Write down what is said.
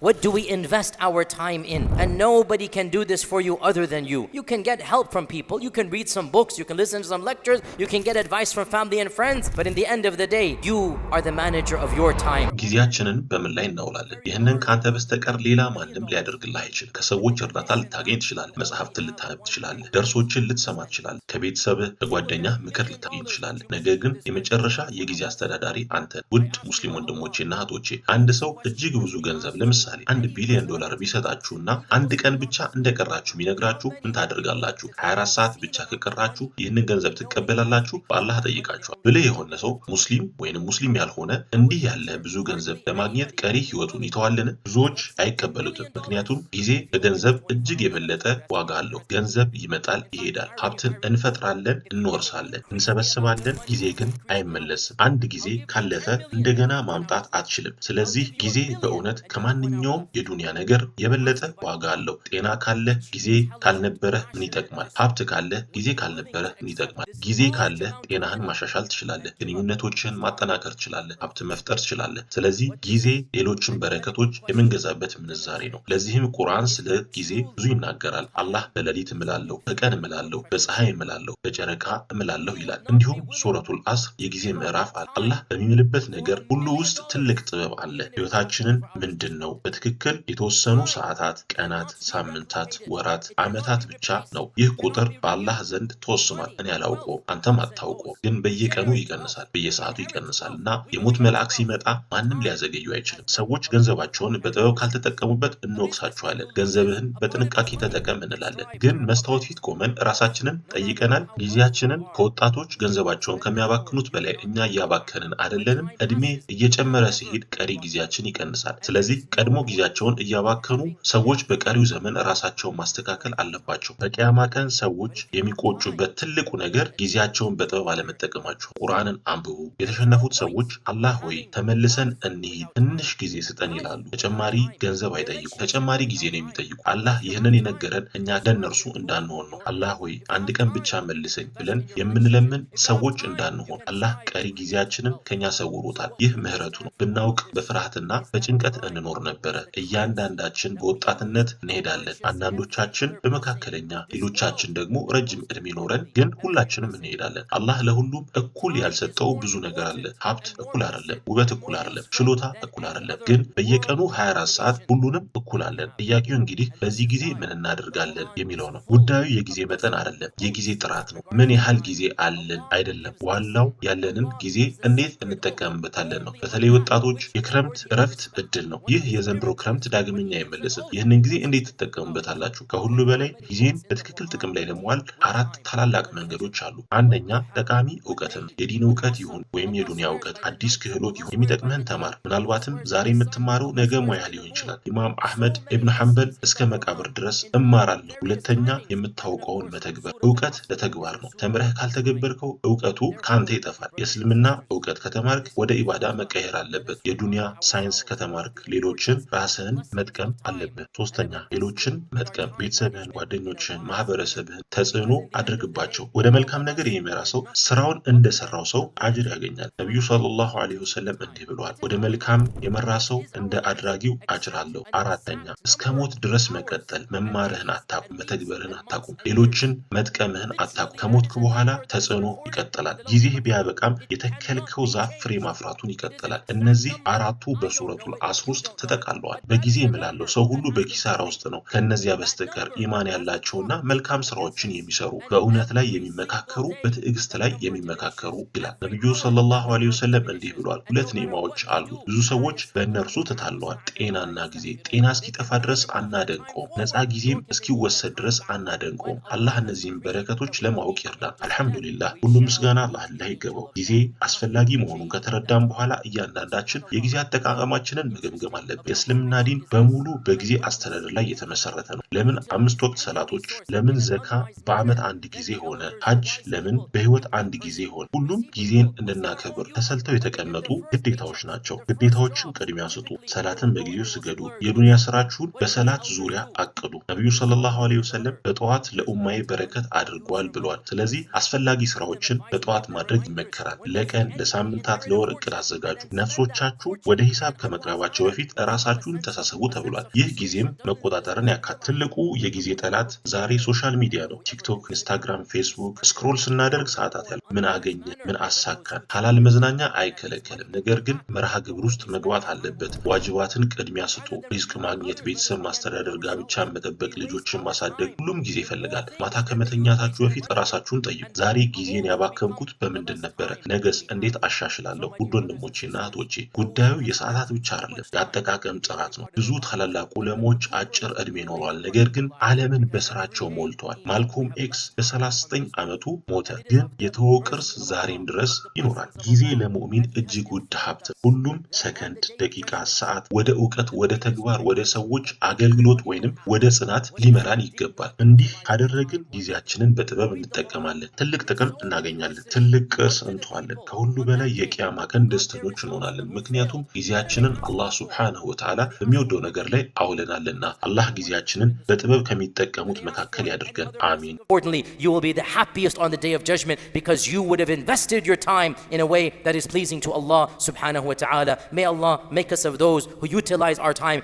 What do we invest our time in? And nobody can do this for you other than you. You can get help from people, you can read some books, you can listen to some lectures, you can get advice from family and friends, but in the end of the day, you are the manager of your time. ጊዜያችንን በምን ላይ እናውላለን? ይህንን ከአንተ በስተቀር ሌላ ማንም ሊያደርግልህ አይችልም። ከሰዎች እርዳታ ልታገኝ ትችላለህ። መጽሐፍትን ልታነብ ትችላለህ። ደርሶችን ልትሰማ ትችላለህ። ከቤተሰብህ፣ ከጓደኛህ ምክር ልታገኝ ትችላለህ። ነገር ግን የመጨረሻ የጊዜ አስተዳዳሪ አንተ ነህ። ውድ ሙስሊም ወንድሞቼና እህቶቼ፣ አንድ ሰው እጅግ ብዙ ገንዘብ፣ ለምሳሌ 1 ቢሊዮን ዶላር ቢሰጣችሁና አንድ ቀን ብቻ እንደቀራችሁ ቢነግራችሁ ምን ታደርጋላችሁ? 24 ሰዓት ብቻ ከቀራችሁ ይህንን ገንዘብ ትቀበላላችሁ? በአላህ እጠይቃችኋለሁ። ብልህ የሆነ ሰው፣ ሙስሊም ወይንም ሙስሊም ያልሆነ፣ እንዲህ ያለ ብዙ ገንዘብ ለማግኘት ቀሪ ህይወቱን ይተዋልን? ብዙዎች አይቀበሉትም። ምክንያቱም ጊዜ ከገንዘብ እጅግ የበለጠ ዋጋ አለው። ገንዘብ ይመጣል፣ ይሄዳል። ሀብትን እንፈጥራለን፣ እንወርሳለን፣ እንሰበስባለን። ጊዜ ግን አይመለስም። አንድ ጊዜ ካለፈ እንደገና ማምጣት አትችልም። ስለዚህ ጊዜ በእውነት ከማንኛውም የዱንያ ነገር የበለጠ ዋጋ አለው። ጤና ካለ ጊዜ ካልነበረህ ምን ይጠቅማል? ሀብት ካለ ጊዜ ካልነበረህ ምን ይጠቅማል? ጊዜ ካለ ጤናህን ማሻሻል ትችላለህ። ግንኙነቶችህን ማጠናከር ትችላለህ። ሀብት መፍጠር ትችላለህ። ስለዚህ ጊዜ ሌሎችን በረከቶች የምንገዛበት ምንዛሬ ነው። ለዚህም ቁርአን ስለ ጊዜ ብዙ ይናገራል። አላህ በሌሊት እምላለሁ፣ በቀን እምላለሁ፣ በፀሐይ እምላለሁ፣ በጨረቃ እምላለሁ ይላል። እንዲሁም ሱረቱል አስር የጊዜ ምዕራፍ አለ። አላህ በሚምልበት ነገር ሁሉ ውስጥ ትልቅ ጥበብ አለ። ህይወታችንን ምንድን ነው? በትክክል የተወሰኑ ሰዓታት፣ ቀናት፣ ሳምንታት፣ ወራት፣ ዓመታት ብቻ ነው። ይህ ቁጥር በአላህ ዘንድ ተወስኗል። እኔ አላውቀውም፣ አንተም አታውቀውም። ግን በየቀኑ ይቀንሳል፣ በየሰዓቱ ይቀንሳል እና የሞት መልአክ ሲመጣ ማንም ሊያዘገየው አይችልም። ሰዎች ገንዘባቸውን በጥበብ ካልተጠቀሙበት እንወቅሳቸዋለን። ገንዘብህን በጥንቃቄ ተጠቀም እንላለን። ግን መስታወት ፊት ቆመን ራሳችንን ጠይቀናል? ጊዜያችንን ከወጣቶች ገንዘባቸውን ከሚያባክኑት በላይ እኛ እያባከንን አይደለንም? እድሜ እየጨመረ ሲሄድ ቀሪ ጊዜያችን ይቀንሳል። ስለዚህ ቀድሞ ጊዜያቸውን እያባከኑ ሰዎች በቀሪው ዘመን ራሳቸውን ማስተካከል አለባቸው። በቂያማ ቀን ሰዎች የሚቆጩበት ትልቁ ነገር ጊዜያቸውን በጥበብ አለመጠቀማቸው። ቁርአንን አንብቡ። የተሸነፉት ሰዎች አላህ ሆይ፣ ተመልሰን እንሂድ፣ ትንሽ ጊዜ ስጠን ይላሉ። ተጨማሪ ገንዘብ አይጠይቁ፣ ተጨማሪ ጊዜ ነው የሚጠይቁ። አላህ ይህንን የነገረን እኛ እንደነርሱ እንዳንሆን ነው። አላህ ሆይ፣ አንድ ቀን ብቻ መልሰኝ ብለን የምንለምን ሰዎች እንዳንሆን አላህ ቀሪ ጊዜያችንን ከኛ ሰውሮታል። ይህ ምህረቱ ነው። ብናውቅ በፍርሃትና በጭንቀት እንኖር ነበረ። እያንዳንዳችን በወጣትነት እንሄዳለን። አንዳንዶቻችን በመካከለኛ፣ ሌሎቻችን ደግሞ ረጅም እድሜ ኖረን፣ ግን ሁላችንም እንሄዳለን። አላህ ለሁሉም እኩል ያልሰጠው ብዙ ነገር አለ። ሀብት እኩል አይደለም፣ ውበት እኩል አይደለም፣ ችሎታ እኩል አይደለም። ግን በየቀኑ 24 ሰዓት ሁሉንም እኩል አለን። ጥያቄው እንግዲህ በዚህ ጊዜ ምን እናደርጋለን የሚለው ነው። ጉዳዩ የጊዜ መጠን አይደለም፣ የጊዜ ጥራት ነው። ምን ያህል ጊዜ አለን አይደለም፣ ዋናው ያለንን ጊዜ እንዴት እንጠቀምበታለን ነው። በተለይ ወጣቶች የክረምት እረፍት እድል ነው። ይህ የዘንድሮ ክረምት ዳግመኛ አይመለስም። ይህንን ጊዜ እንዴት ትጠቀሙበታላችሁ? ከሁሉ በላይ ጊዜን በትክክል ጥቅም ላይ ለመዋል አራት ታላላቅ መንገዶች አሉ። አንደኛ፣ ጠቃሚ እውቀትን፣ የዲን እውቀት ይሁን ወይም የዱንያ እውቀት፣ አዲስ ክህሎት ይሁን፣ የሚጠቅምህን ተማር። ምናልባትም ዛሬ የምትማረው ነገ ሙያ ሊሆን ይችላል። ኢማም አህመድ ኢብን ሐንበል እስከ መቃብር ድረስ እማራለሁ። ሁለተኛ፣ የምታውቀውን መተግበር። እውቀት ለተግባር ነው። ተምረህ ካልተገበርከው እውቀቱ ከአንተ ይጠፋል። የእስልምና እውቀት ከተማርክ ወደ ኢባዳ መቀየር አለበት። የዱንያ ሳይንስ ከተማርክ ሌሎችን ራስህን መጥቀም አለብህ። ሶስተኛ፣ ሌሎችን መጥቀም፣ ቤተሰብህን፣ ጓደኞችህን፣ ማህበረሰብህን ተጽዕኖ አድርግባቸው። ወደ መልካም ነገር የሚመራ ሰው ስራውን እንደሰራው ሰው አጅር ያገኛል። ነቢዩ ሰለላሁ ዐለይሂ ወሰለም እንዲህ ብለዋል፣ ወደ መልካም የመራ ሰው እንደ አድራጊው አጅር አለው። አራተኛ፣ እስከ ሞት ድረስ መቀጠል። መማርህን አታቁም፣ መተግበርህን አታቁም፣ ሌሎችን መጥቀምህን አታቁም። ከሞትክ በኋላ ተጽዕኖ ይቀጥላል። ጊዜህ ቢያበቃም የተከልከው ዛፍ ፍሬ ማፍራቱን ይቀጥላል። እነዚህ አራቱ በሱረቱል አስር ውስጥ ተጠቃለዋል። በጊዜ እምላለሁ፣ ሰው ሁሉ በኪሳራ ውስጥ ነው ከእነዚያ በስተቀር ኢማን ያላቸውና መልካም ስራዎችን የሚሰሩ፣ በእውነት ላይ የሚመካከሩ፣ በትዕግስት ላይ የሚመካከሩ ይላል። ነቢዩ ሰለላሁ ዐለይሂ ወሰለም እንዲህ ብለዋል፣ ሁለት ኒዕማዎች አሉ፣ ብዙ ሰዎች በእነርሱ ተታለዋል፣ ጤናና ጊዜ። ጤና እስኪጠፋ ድረስ አናደንቀውም፣ ነፃ ጊዜም እስኪወሰድ ድረስ አናደንቀውም። አላህ እነዚህን በረከቶች ለማወቅ ይርዳን። አልሐምዱሊላህ፣ ሁሉም ምስጋና ለአላህ ይገባው። ጊዜ አስፈላጊ መሆኑን ከተረዳን በኋላ እያንዳንዳችን የጊዜ አጠቃቀማችንን መገምገም አለብን። የእስልምና ዲን በሙሉ በጊዜ አስተዳደር ላይ የተመሰረተ ነው። ለምን አምስት ወቅት ሰላቶች? ለምን ዘካ በዓመት አንድ ጊዜ ሆነ? ሐጅ ለምን በህይወት አንድ ጊዜ ሆነ? ሁሉም ጊዜን እንድናከብር ተሰልተው የተቀመጡ ግዴታዎች ናቸው። ግዴታዎችን ቅድሚያ ስጡ። ሰላትን በጊዜው ስገዱ። የዱንያ ስራችሁን በሰላት ዙሪያ አቅዱ። ነቢዩ ሰለላሁ ዐለይሂ ወሰለም በጠዋት ለኡማዬ በረከት አድርጓል ብለዋል። ስለዚህ አስፈላጊ ስራዎችን በጠዋት ማድረግ ይመከራል። ለቀን፣ ለሳምንታት፣ ለወር እቅድ አዘጋጁ። ነፍሶቻችሁ ወደ ሂሳብ ከመቅረባቸው በፊት ራሳችሁን ተሳሰቡ ተብሏል። ይህ ጊዜም መቆጣጠርን ያካትታል። ትልቁ የጊዜ ጠላት ዛሬ social media ነው። ቲክቶክ፣ ኢንስታግራም፣ ፌስቡክ scroll ስናደርግ ሰዓታት ያል ምን አገኘ፣ ምን አሳካን? ሐላል መዝናኛ አይከለከልም። ነገር ግን መርሃ ግብር ውስጥ መግባት አለበት። ዋጅባትን ቅድሚያ ስጡ። ሪዝቅ ማግኘት፣ ቤተሰብ ማስተዳደር፣ ጋብቻን መጠበቅ፣ ልጆችን ማሳደግ ሁሉም ጊዜ ይፈልጋል። ማታ ከመተኛታችሁ በፊት ራሳችሁን ጠይቁ። ዛሬ ጊዜን ያባከንኩት በምንድን ነበረ? ነገስ እንዴት አሻሽላለሁ? ውድ ወንድሞቼና እህቶቼ፣ ጉዳዩ የሰዓታት ብቻ አይደለም፣ የአጠቃቀም ጥራት ነው። ብዙ ታላላቅ ዑለሞች አጭር ዕድሜ ኖረዋል፣ ነገር ግን ዓለምን በስራቸው ሞልተዋል። ማልኮም ኤክስ በ39 ዓመቱ ሞተ፣ ግን የተወው ቅርስ ዛሬም ድረስ ይኖራል። ጊዜ ለሙእሚን እጅግ ውድ ሀብት። ሁሉም ሰከንድ፣ ደቂቃ፣ ሰዓት ወደ እውቀት፣ ወደ ተግባር፣ ወደ ሰዎች አገልግሎት ወይንም ወደ ጽናት ሊመራን ይገባል። እንዲህ ካደረግን ጊዜያችንን በጥበብ እንጠቀማለን፣ ትልቅ ጥቅም እናገኛለን፣ ትልቅ ቅርስ እንተዋለን። ከሁሉ በላይ የቂያማ ቀን ደስተኞች እንሆናለን። ምክንያቱም ጊዜያችንን አላህ ሱብሓነሁ ወተዓላ በሚወደው ነገር ላይ አውለናልና። አላህ ጊዜያችንን በጥበብ ከሚጠቀሙት መካከል ያድርገን። አሚን። Importantly, you will be the happiest on the Day of Judgment because you would have invested your time in a way that is pleasing to Allah subhanahu wa ta'ala. May Allah make us of those who utilize our time